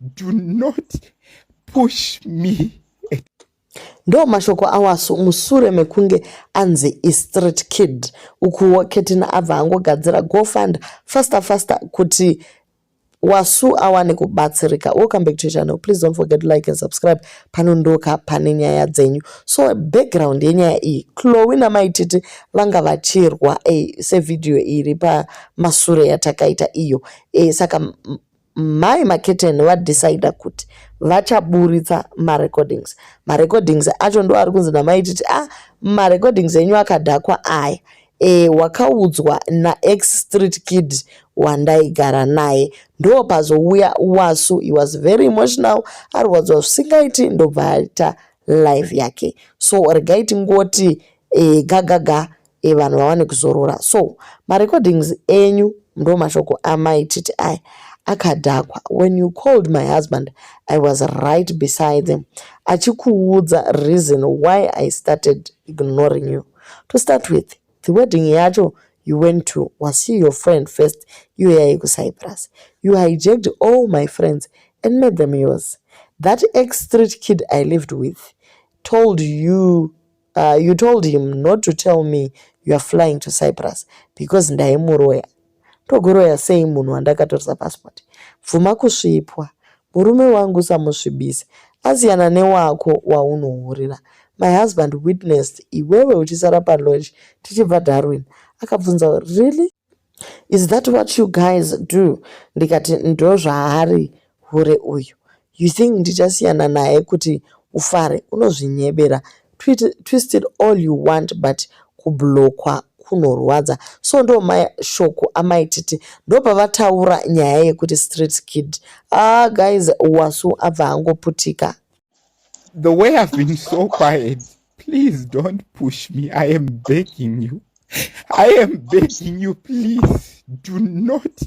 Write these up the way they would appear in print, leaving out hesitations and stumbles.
Do not push me. Ndo mashoko aWasu musure mekunge anzi istreet kid. Ukuwo Ketina abva angogadzira GoFund faster faster kuti Wasu awane kubatsirika. Welcome back to your channel. Please don't forget to like and subscribe. Panondoka pane nyaya dzenyu. So background yenyaya iyi, Chloe naMaititi vanga vachirwa sevhidhiyo iri pamasure yatakaita iyo. Saka mai Maketen vadecida kuti vachaburitsa marecordings. Marecordings acho ndo ari kunzi naMaititi, ah, marecordings enyu akadhakwa aya. Wakaudzwa naex street kid wandaigara naye. Ndo pazouya Wasu. He was very emotional, arwadzwa zvisingaiti, ndobva aita live yake. So regai tingoti gagaga, vanhu vawane kuzorora. So marecordings enyu, ndo mashoko aMaititi aya, akadhakwa. When you called my husband, I was right beside them achikuudza reason why I started ignoring you. To start with, the wedding yacho you went to, was he your friend first? Iyo yaikuCyprus, you hijacked all my friends and made them yours. That ex street kid I lived with told you, you told him not to tell me you are flying to Cyprus because ndaimuroya. Togoroya sei munhu wandakatoresa passport? Bvuma kusvipwa. Murume wangu usamusvibise, asiyana newako waunohurira. My husband witnessed iwewe uchisara palodge tichibva Darwin. Akabvunza, "Really, is that what you guys do?" Ndikati, "Ndo zvaari, hure uyu. You think ndichasiyana naye kuti ufare? Unozvinyebera. Twist it all you want, but kublockwa kunorwadza." So ndo mashoko aMaititi, ndopavataura nyaya yekuti street kid. Ah guys, Wasu abva angoputika. The way I've been so quiet, please don't push me. I am begging you. I am begging you, please do not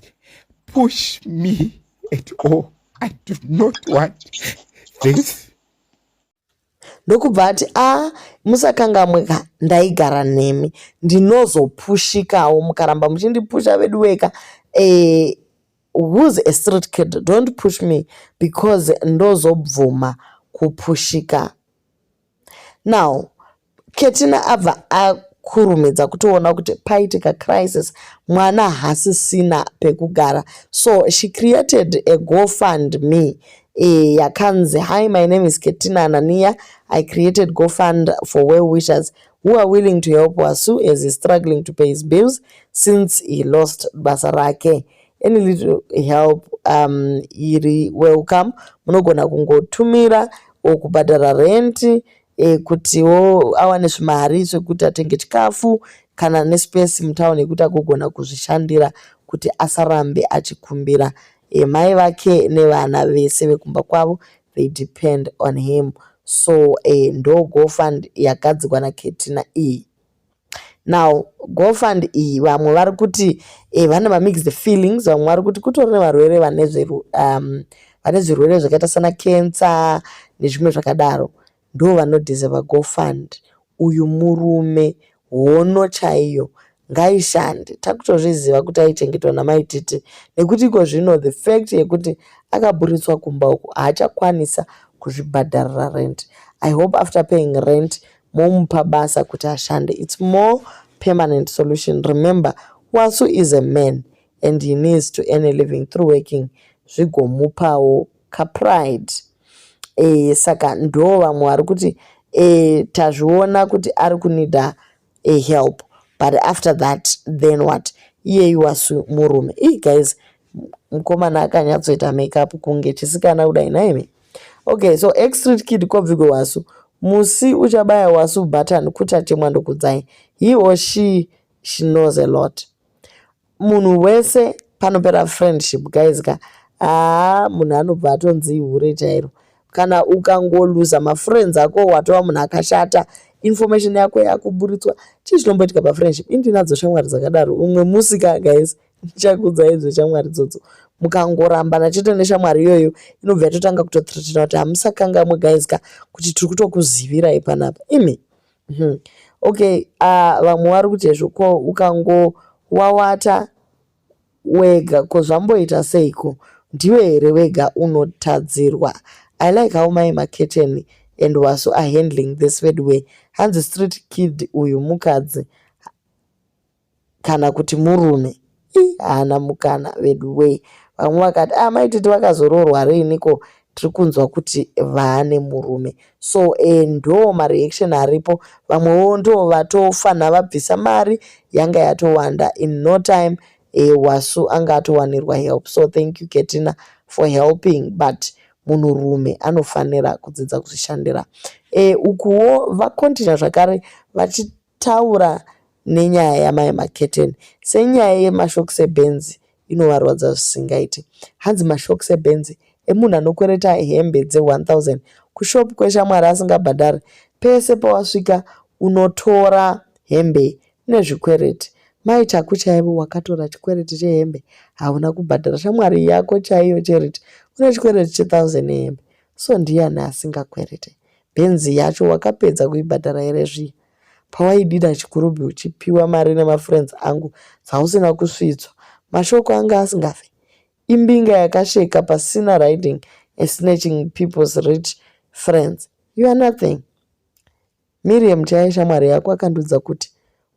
push me at all. I do not want this. Ndokubva ati, "A, musakangamweka ndaigara nemi, ndinozopushikawo mukaramba muchindipusha vedu weka. Who's a street kid? Don't push me because ndozobvuma kupushika." Now Ketina abva akurumidza kutoona kuti paitika crisis, mwana hasisina pekugara. So she created a GoFund Me yakanzi, "Hi, my name is Ketina Anania. I created GoFund for well wishers who are willing to help Wasu as he's struggling to pay his bills since he lost basa rake. Any little help iri welcome. Munogona kungotumira o kubhadhara renti, kutiwo awane zvimari zvekuti atenge chikafu kana nespace mutauni yekuti agogona kuzvishandira, kuti asarambe achikumbira. Mai vake nevana vese vekumba kwavo, they depend on him." So ndo GoFund yagadzirwa naKetina iyi. Now GoFund iyi, vamwe vari kuti vane mamixed feelings. Vamwe vari kuti kutori nevarwere vane zvirwere zvakaita sana cancer nezvimwe zvakadaro, ndo vanodeserva GoFund. Uyu murume hono chaiyo ngaishande. Takutozviziva kuti aichengetwa naMaititi, nekuti iko zvino the fact yekuti akaburitswa kumba uku, haachakwanisa kuzvibhadharira rent. I hope after paying rent momupa basa kuti ashande. It's more permanent solution. Remember, Wasu is a man and he needs to earn a living through working, zvigomupawo kapride. Saka ndo vamwe vari kuti tazviona kuti ari kunida a help, but after that then what? Iyeyu Wasu murume. Ii guys, mukomana akanyatsoita makeup kunge chisikana kudai naimi. Okay, so ex street kid kobvigwe Wasu. Musi uchabaya Wasu button kuchachemwa, ndokudzai. He or she knows a lot. Munhu wese panopera friendship, guys ka, haa, munhu anobva atonzi hure chairo. Kana ukangoluza mafriends ako, watova munhu akashata, information yako yakuburitswa. Chii chinomboitika pafriendship? Indinadzo shamwari dzakadaro. Umwe musika guys, ndichakuudzai zveshamwari dzodzo. Mukangorambana chete neshamwari iyoyo, inobva yatotanga kutothreatena kuti, "Hamusakangamwe guys ka kuti tiri kutokuzivirai panapa imi." Okay, vamwe vari kuti hezvo, ko ukangowawata wega, ko zvamboita seiko? Ndiwe here wega unotadzirwa? I like how Mai Maketeni and Wasu are handling this veduwe. Hanzi street kid uyu mukadzi kana kuti murume. Ii haana mukana veduwe. Vamwe vakati ah Mai Titi vakazoroorwa riiniko tiri kunzwa kuti vaane murume. So ndo mareaction aripo. Vamwewo ndo vatofanha vabvisa mari yanga yatowanda in no time Wasu anga atowanirwa help. So thank you Ketina for helping but munhurume anofanira kudzidza kuzvishandira. Ukuwo vakontinua zvakare vachitaura nenyaya yamai Maketeni senyaya yemashokisi ebhenzi inovarwadza zvisingaiti. Hanzi mashokisi ebhenzi emunhu anokwereta hembe dze1000 kushopu kweshamwari asingabhadhari. Pese pawasvika unotora hembe nezvikwereti. Mai Taku chaivo wakatora chikwereti chehembe hauna kubhadhara. Shamwari yako chaiyo Charity une chikwereti che1000 yehembe. So ndiani asingakwerete? Bhenzi yacho wakapedza kuibhadhara here zviya? Pawaidira chikurubhi uchipiwa mari nemafriends angu dzausina kusvitswa. Mashoko anga asingafe. Imbinga yakasheka pasina riding and snatching people's rich friends. You are nothing. Miriam chaiye shamwari yako akandiudza kuti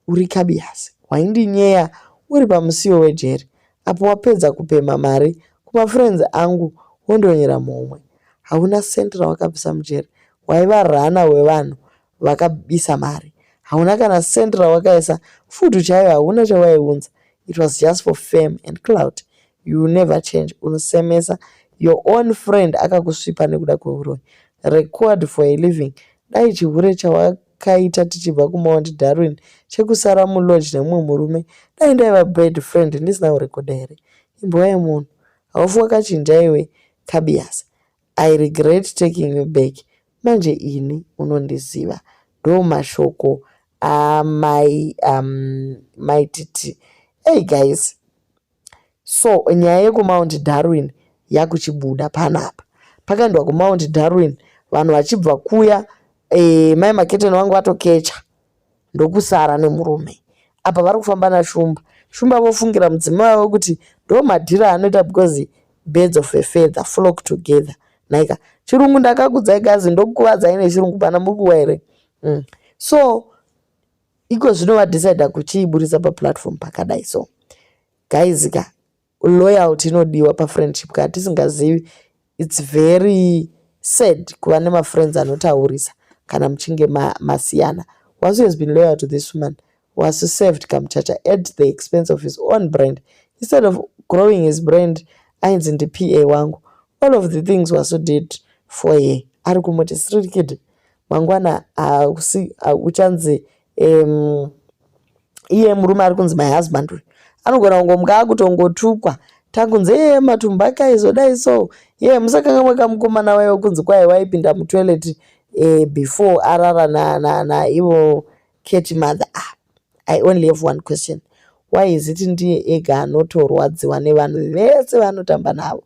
uri kabiyasi. Waindinyeya uri pamusiwo wejeri. Apo wapedza kupemha mari kumafriends angu wondonyera muhomwe. Hauna senti rawakabvisa mujeri. Waiva rana wevanhu vakabisa mari. Hauna kana senti rawakaisa. Fudu chaiyo hauna chawaiunza. It was just for fame and clout. You will never change. Unosemesa. Your own friend akakusvipa nekuda kweuroyi. Record for a living. Dai chihure chawakaita tichibva kuMount Darwin chekusara mulodge nemumwe murume dai ndaiva bad friend ndisina kurekodha here? Imbwa yemunhu. Haufi wakachinja iwe kabiyasi. I regret taking you back. Manje ini unondiziva. Ndo mashoko amai Mai Titi. Hey guys. So nyaya yekuMount Darwin yakuchibuda panapa. Pakaendwa kuMount Darwin vanhu vachibva kuya Mai Maketeni vangu vatokecha ndokusara nemurume. Apa vari kufamba naShumba. Shumba vofungira mudzimai wavo kuti ndo madhiri aanoita because birds of a feather flock together. Nhaika chirungu ndakakudzai gazi ndokukuvadzai nechirungu pana muri kuwa here? So iko zvino vadecida kuchiiburisa paplatform pakadai so. Guys ka loyalty inodiwa pafriendship kana tisingazivi it's very sad kuva nemafriends anotaurisa kana muchinge masiyana. Wasu has been loyal to this woman. Wasu served Kamuchacha at the expense of his own brand. Instead of growing his brand, ainzi ndi-PA wangu. All of the things Wasu did for her. Ari kumuti street kid. Mangwana hausi uchanzi iye murume ari kunzi my husband uyu anogona kungomuka akutongotukwa takunzi ee matumbu ake aizodai so ye musakangamwe kamukomana waiwe kunzi kwai waipinda mutoilet before arara naivo na Kate mother. Ah, I only have one question. Why is it ndiye ega anotorwadziwa nevanhu vese vanotamba navo?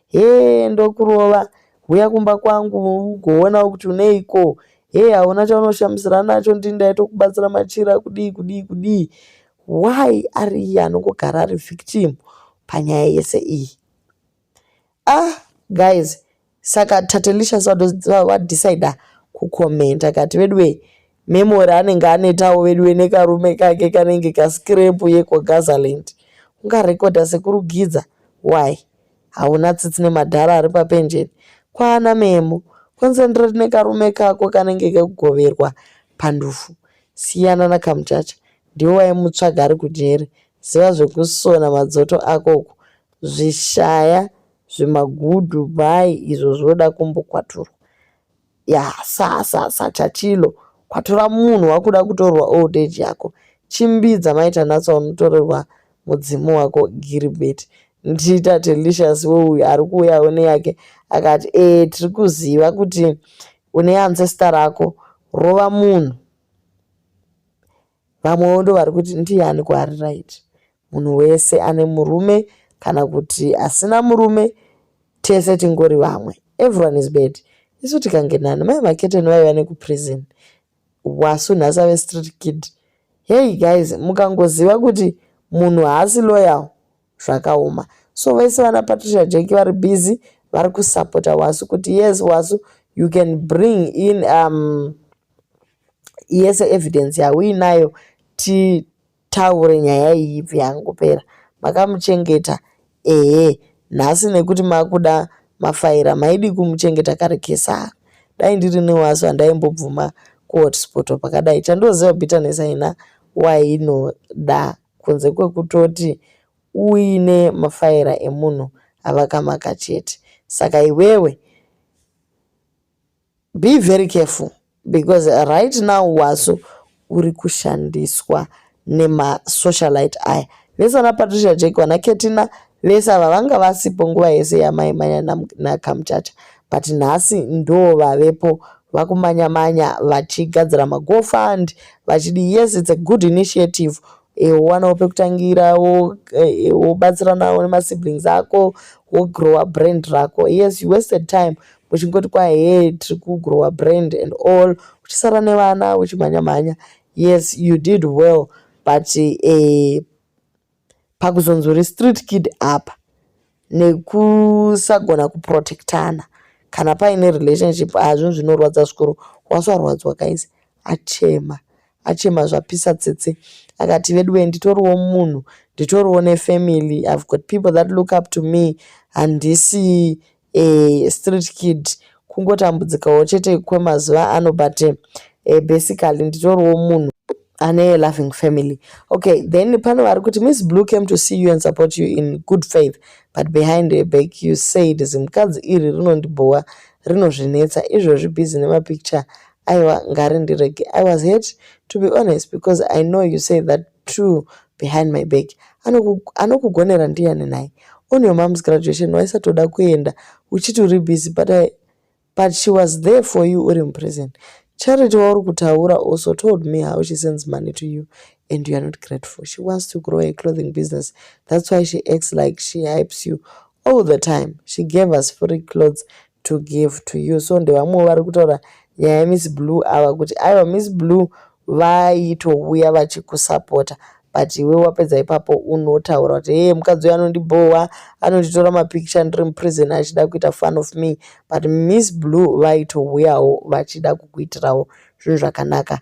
He ndokurova huya kumba kwangu ugoonawo kuti uneiko. He hauna chaunoshamisira nacho ndini ndaitokubatsira machira kudii kudii kudii. Why ari iye anongogara ari victim panyaya yese iyi? Ah guys, saka Tatelicious vadecida kukomenta kati veduwe Memory anenge anetawo veduwe nekarume kake kanenge kascrap yekwaGazaland. Ungarekodha sekurugidza why? Hauna tsitsi nemadhara ari papenjeni. Kwana Memo, concentrate nekarume kako kanenge kekugoverwa pandufu. Siyana nakamuchacha, ndiwe waimutsvaga ari kujeri. Ziva zvekusona madzoto ako uku. Zvishaya zvemagudhu bhai izvo zvoda kumbokwaturwa. Ya sa sa sa chachilo kwatora munhu wakuda kutorwa old age yako. Chimbidza maita natsa unotorerwa mudzimu wako Giribeti. Ndiita Delicious weuyu ari kuuyawo neyake akati tiri kuziva kuti une ancestor rako rova munhu. Vamwewo ndo vari kuti ndiani kwaari right. Munhu wese ane murume kana kuti asina murume tese tingori vamwe. Everyone is bad. Isu tikange nani mai Maketeni vaiva nekuprison. Wasu nhasi ave street kid. Hey guys, mukangoziva kuti munhu haasi loyal zvakaoma. So vese vana Patricia Jack vari busy, vari kusapota Wasu kuti yes, Wasu, you can bring in yese evidence yauinayo, titaure nyaya iyi ibve yangopera. Makamuchengeta ehe, nhasi nekuti makuda mafaira, maidi kumuchengeta kare kesa. Dai ndiri neWasu, handaimbobvuma kuhotspotwa pakadai. Chandoziva, bitterness haina wainoda kunze kwekutoti uine mafaira emunhu avakamaka chete. Saka iwewe be very careful, because right now Wasu uri kushandiswa nemasocialite aya vese, vana Patricia Jack, vana Ketina, vese ava vanga vasipo nguva yese yamaimanya naKamuchacha, but nhasi ndo vavepo vakumanya-manya vachigadzira maGoFund vachidi. Yes, it's a good initiative, wowanawo pekutangira, wobatsiranawo nemasiblings ako, wogrowa brand rako. Yes, you wasted time muchingoti kwahee, tiri kugrowa brand and all, uchisara nevana uchimhanya-mhanya. Yes, you did well, but pakuzonzi uri street kid apa nekusagona kuprotectana kana paine relationship, hazvinhu zvinorwadza zvikuru. Waswarwadzwa guys, achema achema zvapisa tsetse. Akati, "Veduwe, nditoriwo munhu, nditoriwo nefamily. I've got people that look up to me. Handisi street kid, kungotambudzikawo chete kwemazuva ano, but basically nditoriwo munhu ane loving family." Okay, then pane vari kuti, "Miss Blue came to see you and support you in good faith, but behind her back you said, 'Zimukadzi iri rinondibhowa, rinozvinetsa izvozvi, busy nemapicture. Aiwa, ngarindirege.' I was hurt, to be honest, because I know you say that too behind my back. Anokugonera ndiani nhai? On your mom's graduation waisatoda kuenda uchiti uri busy, but she was there for you uri muprison. Charity wauri kutaura also told me how she sends money to you and you are not grateful. She wants to grow a clothing business. That's why she acts like she hypes you all the time. She gave us free clothes to give to you." So ndevamwe vari kutaura nyaya yaMiss Blue ava kuti aiwa, Miss Blue vaitouya vachikusapota, but iwe wapedza ipapo unotaura kuti, "Hey, mukadzi uyu anondibhowa, anonditora mapicture ndiri muprison achida kuita fun of me." But Miss Blue vaitouyawo vachida kukuitirawo zvinhu zvakanaka.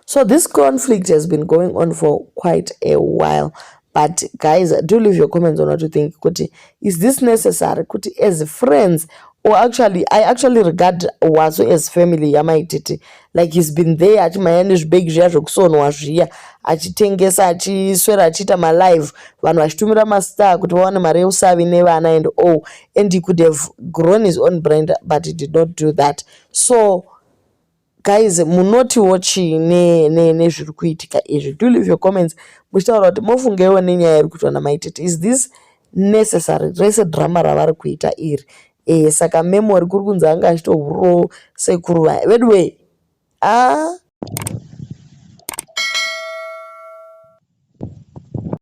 So this conflict has been going on for quite a while, but guys, do leave your comments on what you think kuti is this necessary kuti as friends, or actually, I actually regard Wasu as family yaMaititi. Like, he's been there achimhanya nezvibhegi zviya zvekusonwa zviya, achitengesa, achiswera achiita malive, vanhu vachitumira mastar kuti vawane mari yeusavi nevana and all, and he could have grown his own brand, but he did not do that. So guys, munotiwo chii nezviri kuitika izvi? Do leave your comments muchitaura kuti mofungewo nenyaya iri kuitwa naMaititi. Is this necessary, rese drama ravari kuita iri? Saka Memory kuri kunzi anga achitohurawo sekuru vaya. Veduwe, a.